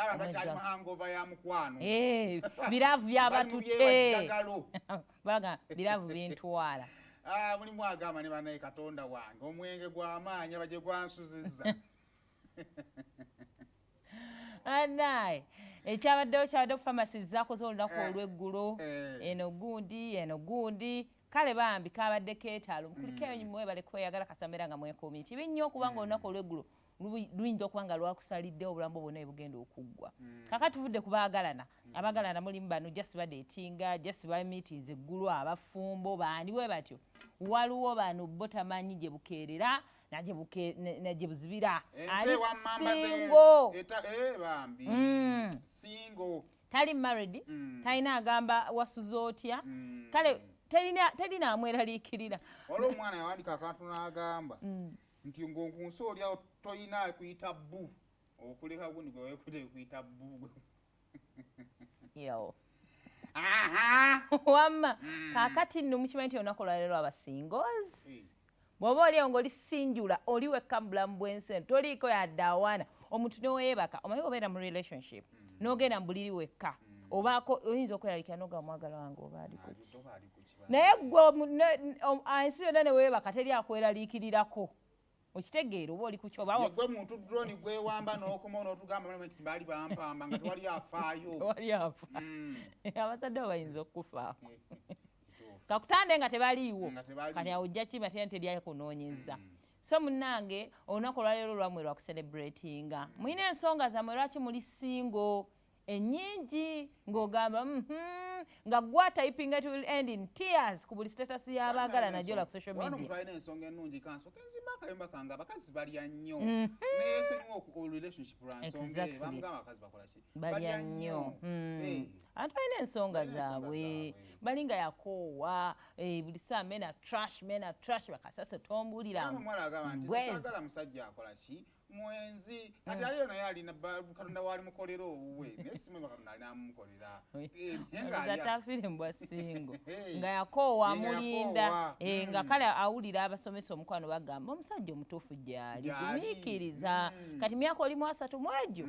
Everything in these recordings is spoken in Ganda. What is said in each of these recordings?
Abantu Omwezi bakyali mu hangover ya mukwano. Eh, biraavu Bali mu byabatutte. byebajjagalo. Baga biraavu bintwala. Ah, mulimu agamba ne banaye, "Katonda wange, omwenge gw'amaanyi abaje gwansuzizza." Anaye ekyabaddewo kyabadde ku pharmacy zakoze olunaku olw'eggulo. Eno gundi, eno gundi, kale bambi kabadde keetaalo. Mukulikeyo, mwebale kweyagala, kasambeera nga mwekuumye. Kibi nnyo okubanga olunaku olw'eggulo luyinza okuba nga lwakusaliddewo obulamu bwo bwonna ebugenda okuggwa. Kaka tuvudde ku baagalana. Abaagalana mulimu bano just badeetinga, just bamiitinze eggulu, abafumbo baani bwe batyo. Waliwo bano bo tamanyi gye bukeerera na gye buzibira. Ensi Ali ewammamba single. Bambi single. Tali married, talina agamba wasuze otya. Kale terina amweraliikirira. Waliwo omwana yawandika akantu n'agamba nti ng'oku nsi oliawo toyina kuyita boo, okuleka gundi gwe weekute kuyita boo. Yo. Aha. Wamma kaakati nno mukimanyi nti olunaku olwaleero aba singles, bw'oba oliawo ng'oli singular, oli wekka mu bulamu bw'ensi eno, toliiko yadde awaana omuntu neweebaka. Omanyi obeera mu relationship n'ogenda mu buliri wekka, obaako oyinza okweraliikira noga mwagala wange oba ali ku ki. Oba ali ku ki? Naye gwe ensi yonna ne weebaka, teri akweraliikirirako. Okitegeera oba oli ku ki oba Ye gwe muntu drone gwewamba n'okoma n'otugamba nti baali bampamba nga tewali afaayo. Tewali afa. Abazadde bo bayinza okukufaako kakutande nga tebaliiwo. Nga tebaliiwo. Kati awo ojja kiba tera teri akunoonyeza. So munnange, olunaku olwaleero lwammwe lwa kucelebratinga. Mulina ensonga zammwe lwaki muli single ennyingi, ng'ogamba nga gwa typing it will end in tears ku buli status y'abaagala najola ku social Wano media. Omuntu alina ensonga ennungi, kansooke nzimba akayumba kange, abakazi balya nnyo, neesonyiwa relationship lwa nsonga eyo. Bamugamba abakazi bakola ki? Balya nnyo. Abantu balina ensonga Balina ensonga zaabwe. zaabwe. Balinga yakoowa, buli saa men are trash, men are trash, bakasase tombulira. Era omuwala agamba nti Mbwezi. saagala musajja akola ki, mwenzi. Kati aliyo naye alina Katonda waali mukolera owuwe, naye simu Katonda alina amumukolera. Eh, naye nga Atafiire mbwa single. Hey. Nga yakoowa, Nga amulinda. yakoowa. Nga kale awulira abasomesa omukwano bagamba omusajja omutuufu gyali. Gy'ali. Gumiikiriza. Kati myaka oli mu 30 mu egyo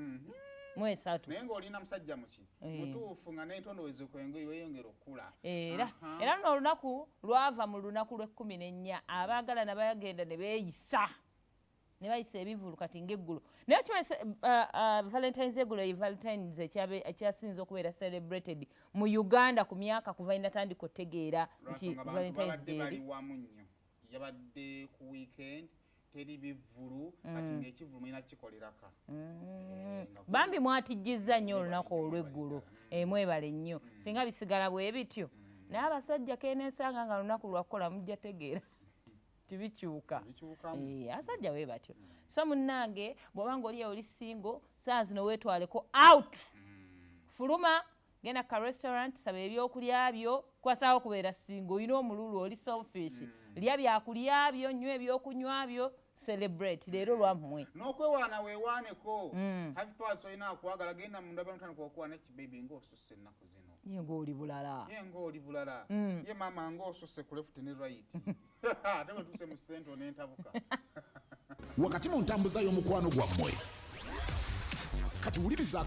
mu 30. Naye ng'olina musajja muki mutuufu, nga n'entondo wezikwengo weyongera okukula. Era era luno olunaku lwava mu lunaku lw'e14, abaagalana bagenda ne beeyisa ne bayisa ebivulu kati ng'eggulo. Naye kimanyi Valentines, eggulo ye Valentines ekyasinze okubeera celebrated mu Uganda ku myaka kuva inatandika otegeera nti Lwansonga bantu Valentines babadde bali gyeri. wamu nnyo, yabadde ku weekend, teri bivvulu. Kati ng'ekivvulu mulina kukikoleraka. Bambi mwatijjizza nnyo olunaku Mwebale, olw'eggulo. Mwebale nnyo. Singa bisigala bwe bityo, naye abasajja kenesanga nga lunaku lwakukola, mujja tegeera tibikyuka. Bikyukamu. Abasajja bwe batyo. So munnange, bw'oba nga oli oli single, saa zino weetwaleko out, fuluma, genda ka restaurant, saba ebyokulya byo. Kwasaawo kubeera single, olina omululu, oli selfish. Lya byakulya byo, nywa ebyokunywa byo, celebrate leero lwammwe. N'okwewaana weewaaneko. Happy Powers, olina akwagala, genda munda banotandika okuwaana kibaby, ng'osusse ennaku zino. Ye ng'oli bulala. Ye ng'oli bulala. Ye maama ng'osusse ku left ne right, ate bwe tuuse mu sente on'entabuka. Wakati mu ntambuza y'omukwano gwammwe, kati wuliriza.